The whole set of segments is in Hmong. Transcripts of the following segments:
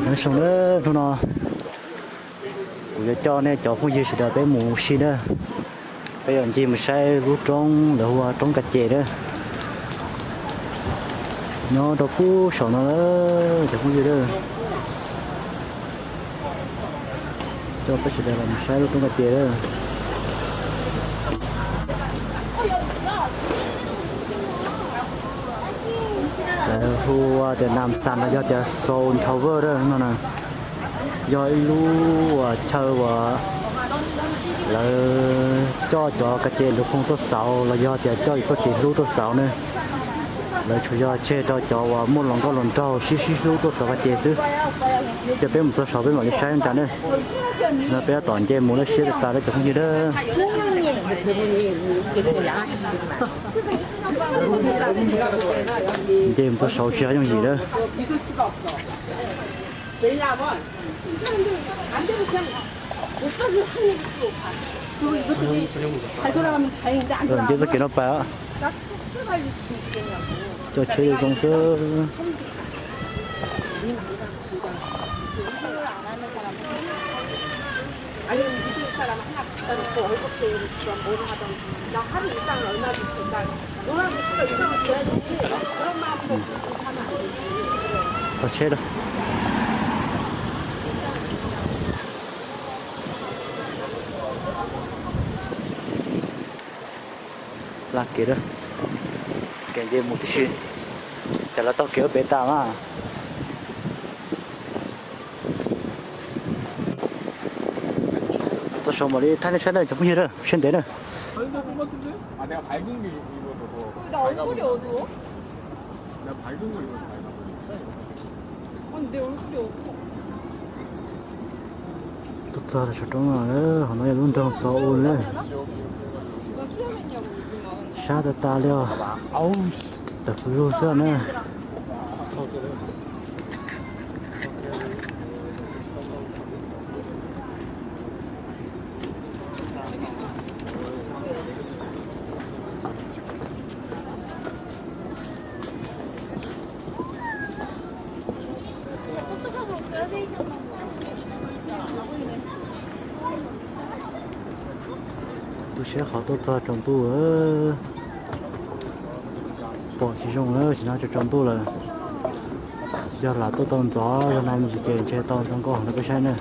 Nyob zoo na, hnub no kuv yuav coj nej cov phooj ywg sawv daws peb mus si na. Peb yuav ncig mus saib lub roob lawv hu ua roob Kas Ces na. Nyob rau pub saum no cov phooj ywg na. Coj peb sawv daws los mus saib lub roob Kas Ces na. Lawv hu ua tias Nam Xas los yog tias Seoul Tower na no na. Yog ib lub uas chaw uas lawv coj cov Kas Ces luv khoom tuaj xauv los yog tias coj yus txoj kev hlub tuaj xauv ne. Lawv tsuas yog tseg rau cov uas muaj hluas nkauj hluas nraug sib sib hlub tuaj xauv Kas Ces xwb. Ces peb mus txog saud peb mam li saib ntag ne. Tam sim no peb tab tom nce mus lawm, siab tas tas lawm cov phooj ywg na. Nce mus txog saud tsis yooj yim lawm. Nce txoj kev no pais, coj tsheb zoo zoo xwb. Txog tsheb lawm. Hla kev lawm, kev nce mus tib si, ces lawv taug kev ua pem tas mas. Txog saud mam li thaij nej saib na cov phooj ywg na, siab ntev na. Tuaj txog saum roob no, qhov no yog lub nroog Xauv Ua na. Sab tas tas li os, tawm pw lug xwb na. Tu siab qhov tuaj txog tsaus ntuj, pom tsis zoo lawm, tam sim no tsaus ntuj lawm. Yog lam tuaj tau ntxov zog no mus ces ntshe tau zoo nkauj heev no peb saib na.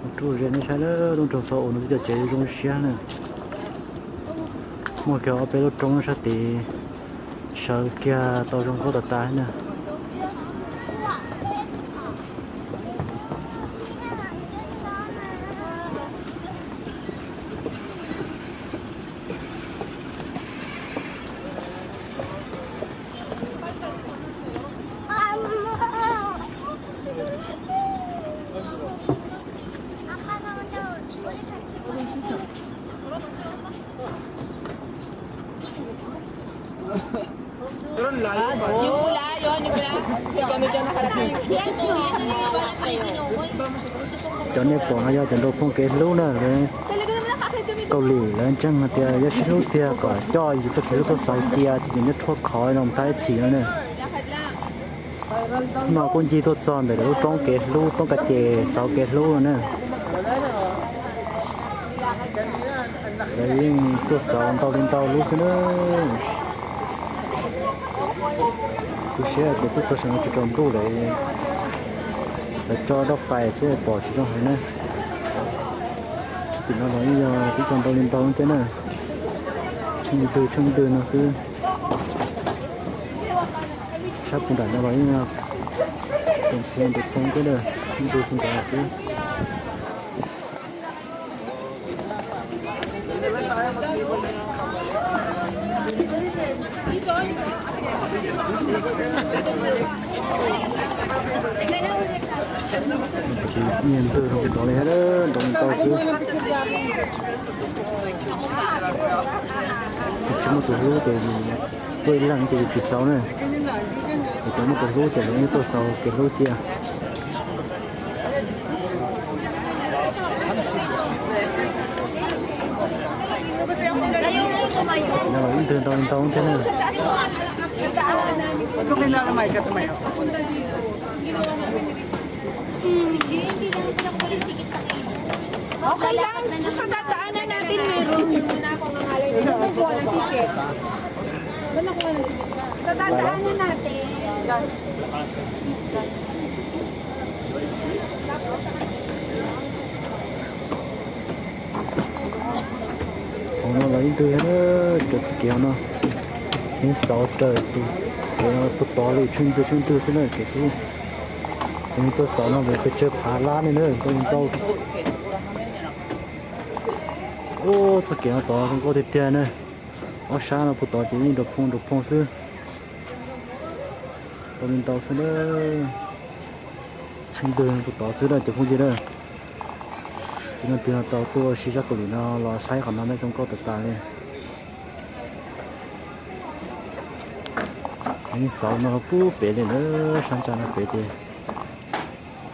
Mus rau ze nej saib lub nroog Xauv Ua no twb cov tsev zoo siab na. Muaj kiag ob peb lub roob sab tid, sawv kiag tau zoo nkauj tas tas na. Cov nej pom no yog cov nraug phoo kev hlub na, Kaus Lim lawv ntseeg hais tias yog sib hlub tiag kom coj yus txoj kev hlub tuaj xauv cia ces nws nyob rhuaj khov no mus tag ib txhis no na. Hnub no kuj ncig tuaj txog ntawm lub roob kev hlub, roob Kas Ces xauv kev hlub no na. Lawv yeej tuaj xauv ntau li ntau lub xwb na. Tu siab tias tuaj txog saum no tsaus ntuj lawm, lawv tso rau fais xwb pom tsis zoo heev na. Tim no los yeej yog tib co ntau li ntau thiab na. Tsheej ntws tsheej ntws no xwb. Sab puag nram no los yeej tus phoo tus phoo thiab na, tsheej ntws puag nrad xwb. Nyiag ntws zoo tod li, nroo tau xwb. Tsis muaj tus hlub ces tuaj ib leeg ces yus tsis xauv na. Yus cov muaj tus hlub ces lawv yeej tuaj xauv kev hlub cia. Nyob los ib ntwg ntau ntau thiab na. Hauv no los ib ntwg, cov txoj kev hauv no yeej xauv raws tus kev no puag tod li, tsheej ntwg tsheej ntwg xwb na kev ub. Cov neeg tuaj xauv no lawv pes tsawg phav lab li na, ntau li ntau. Ub, txoj kev no txov zoo nkauj tiag tiag na. Ob sab no puag tod ces yeej nrov phoo nrov phoo xwb. Tau li ntau xwb na. Tsheej ntwg puag tod xwb na cov phooj ywg na. Ces no tig no tau tuaj ua si sab Kaus Lim no los saib qhov no na, zoo nkauj tas tas li. Yeej xauv no pub pem li na, sab ntsa no pem ces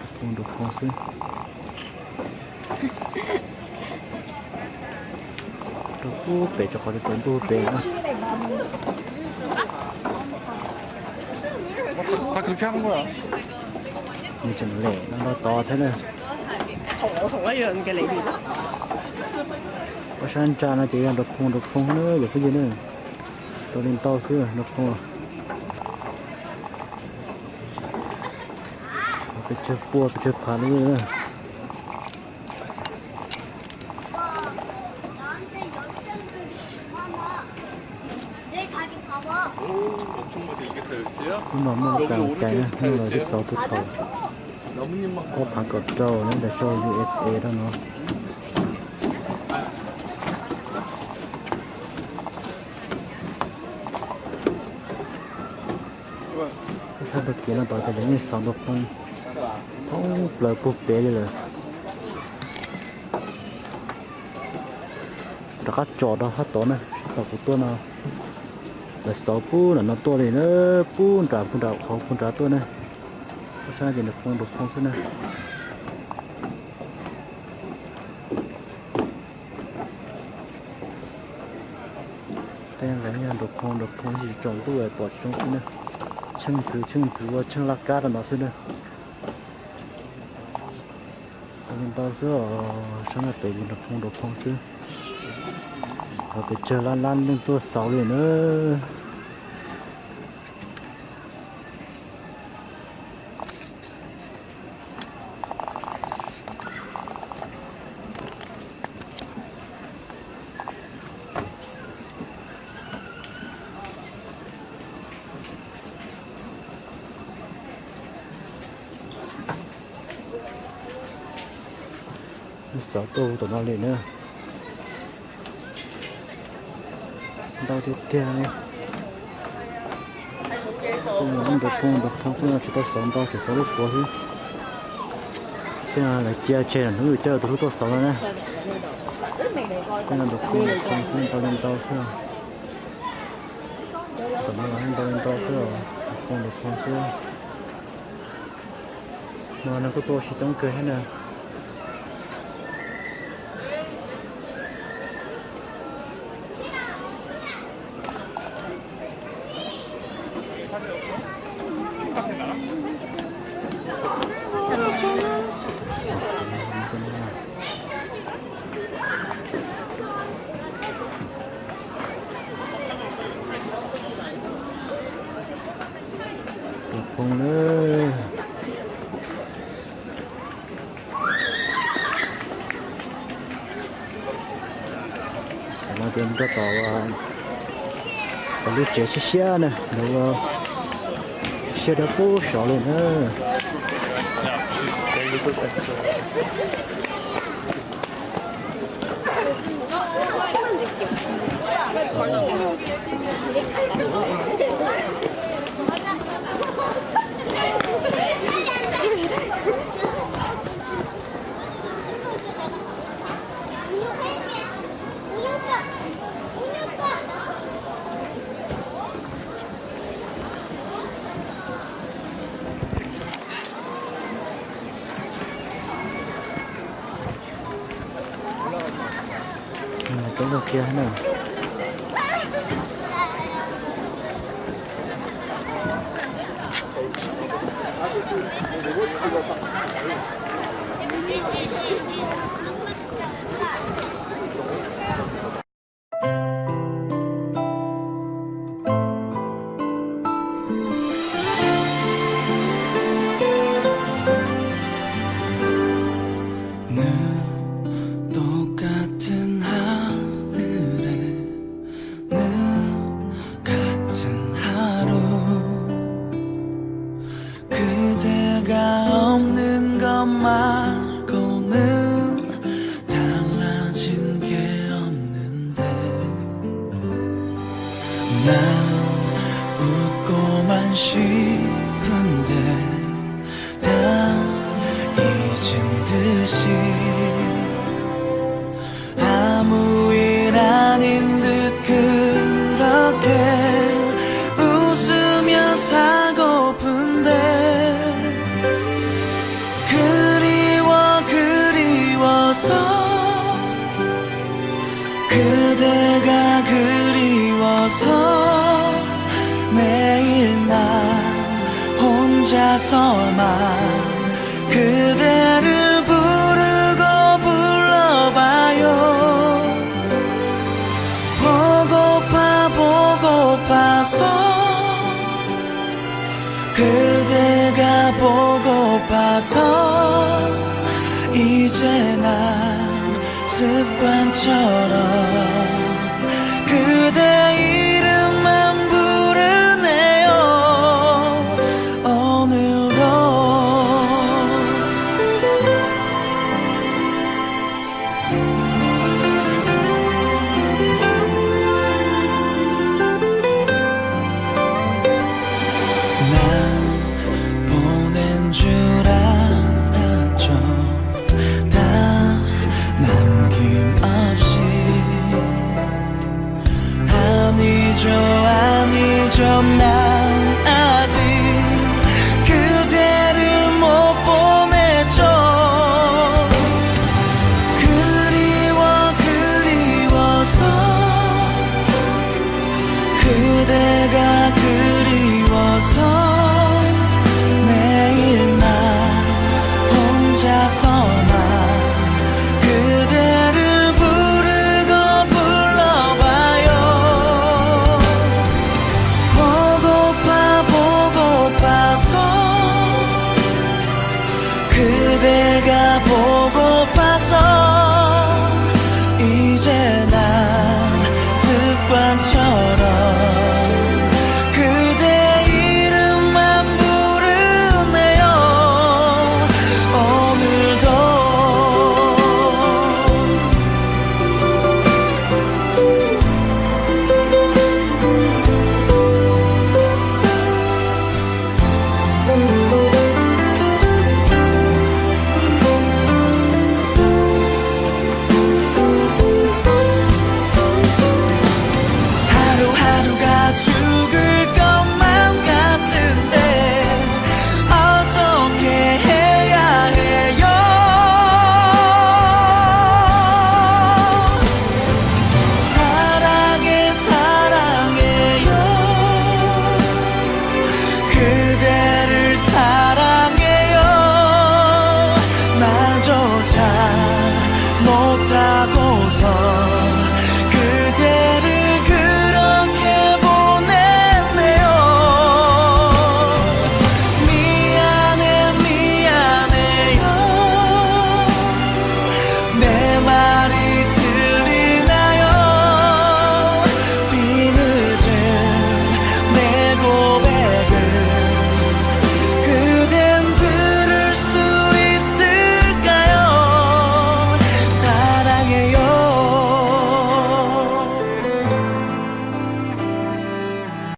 nrov phoo nrov phoo xwb. Rau pub pem rau qhov tsaus ntuj pem na. Nws tseem lem no nrov tod thiab na. Ua sab ntsa no ces yog nrov phoo nrov phoo na cov phooj ywg na. Tau li ntau xwb nrov phoo. Pes tsawg pua pes tsawg phav li. Hnub no muaj kas kais, hnub no twb xauv puag thaum ob phav kaum rau nyob ntawm zos U S A rau no. Thaj tau kev no tod ces lawv yeej xauv nrov phoo thoob plaws puag pem li lawm. Rov qab tsom rau sab tod na, sab tod kuv tuaj no, lawv xauv pub nram no tuaj li na, pub nram puag nram qhov puag nrad tuaj na. Ob sab ces nrov phoo nrov phoo xwb na. Tej no yog nrov phoo nrov phoo tsis tsaus ntuj pom tsis zoo xwb na. Tsheej nthwv tsheej nthwv ua tsheej laj kab rau no xwb na. Tau li ntau xwb os, sab no pem ces nrov phoo nrov phoo xwb. Qhov pes tsawg lab lab leej tuaj xauv li na. Xauv tuaj tom no li na. Ntau tiag tiag li. Nrov phoo nrov phoo xwb, tsis tau xauv ntau, tseem xauv lub puav xwb. Tej no lawv cia tseg hnub yus coj tus hlub tuaj xauv no na. Tej no nrov phoo nrov phoo xwb, ntau li ntau xwb. Tom no los ntau li ntau xwb, nrov phoo nrov phoo xwb. Hmo no kuj tuaj ua si coob kawg thiab na. Tus phooj lawm. Tam no ces mus rau tom lub tsev siab siab na, lawv ua siab dawb pub saud li na. Coob kawg kiag na. Nws 또 같은 하늘에 늘 같은 하루 그대가 없는 것 말고는 달라진 게 없는데 난 웃고만 싶은데 다 잊은 듯이 아무 일 아닌 듯 그렇게 웃으며 살고픈데 그리워 그리워서 그대가 그리워서 매일 나 혼자서만 그대를 부르고 불러봐요. 보고파 보고파서 그대가 보고파서 이제 난 습관처럼 그대 이름만 부르네요. 오늘도 난 보낸 줄 알았죠. 다 남김없이 아니죠, 아니죠.